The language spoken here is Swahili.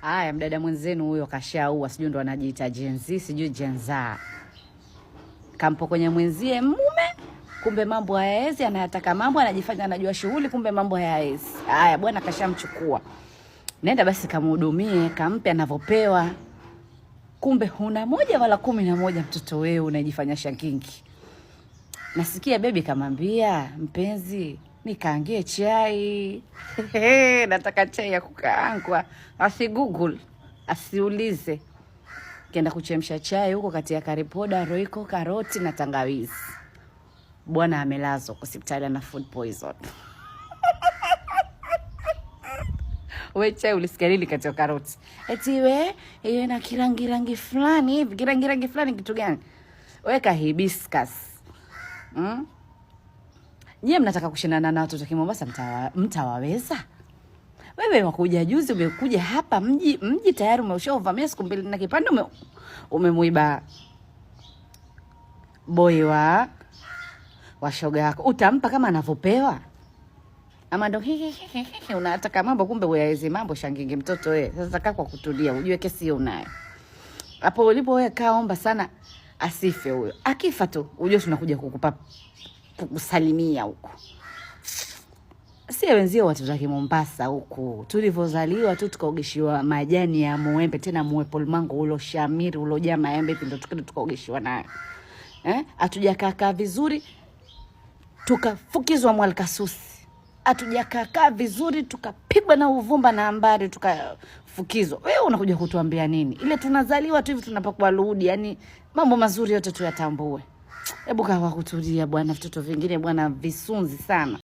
Haya, mdada mwenzenu huyo kashaua, sijui ndo anajiita Gen Z, sijui Gen Z. Kampo kwenye mwenzie mume, kumbe mambo hayaezi, anayataka mambo, anajifanya anajua shughuli, kumbe mambo hayaezi. Haya bwana kashamchukua, nenda basi kamhudumie, kampe anavyopewa. Kumbe huna moja wala 11, mtoto wewe unajifanya shangingi. Nasikia bebi kamwambia mpenzi, nikaangie chai nataka chai ya kukaangwa. Asi Google asiulize. Kenda kuchemsha chai huko kati ya karipoda, roiko, karoti na tangawizi. Bwana amelazwa hospitali ana food poison. We chai ulisikia nini kati ya karoti? Eti we iwe na kirangi rangi fulani hivi, kirangi rangi fulani kitu gani? Weka hibiscus. Nyie mnataka kushindana na watoto Kimombasa, mtawaweza? Wewe wakuja juzi umekuja hapa mji tayari umeshauvamia siku mbili na kipande umemuiba boy wa shoga yako. Utampa kama anavyopewa? Ama ndo unataka mambo kumbe uyawezi mambo shangingi mtoto wewe. Sasa kaa kwa kutulia ujue kesi hiyo unayo. Hapo ulipo wewe kaa omba sana asife huyo. Akifa tu ujue tunakuja kukusalimia huko. Si wenzio watoto wa Mombasa huku tulivyozaliwa tu tukaogeshiwa majani ya muembe, tena muepo mango ulo shamiri ulojaa maembe, ndio tukaogeshiwa nayo. Hatujakaa vizuri tukafukizwa mwalikasusi, hatujakaa vizuri tukapigwa na uvumba na ambari tukafukizwa. Wewe unakuja kutuambia nini? Ile tunazaliwa tu hivi tunapakwa luhudi, yani mambo mazuri yote tuyatambue. Hebu kaa kwa kutulia bwana, vitoto vingine bwana visunzi sana.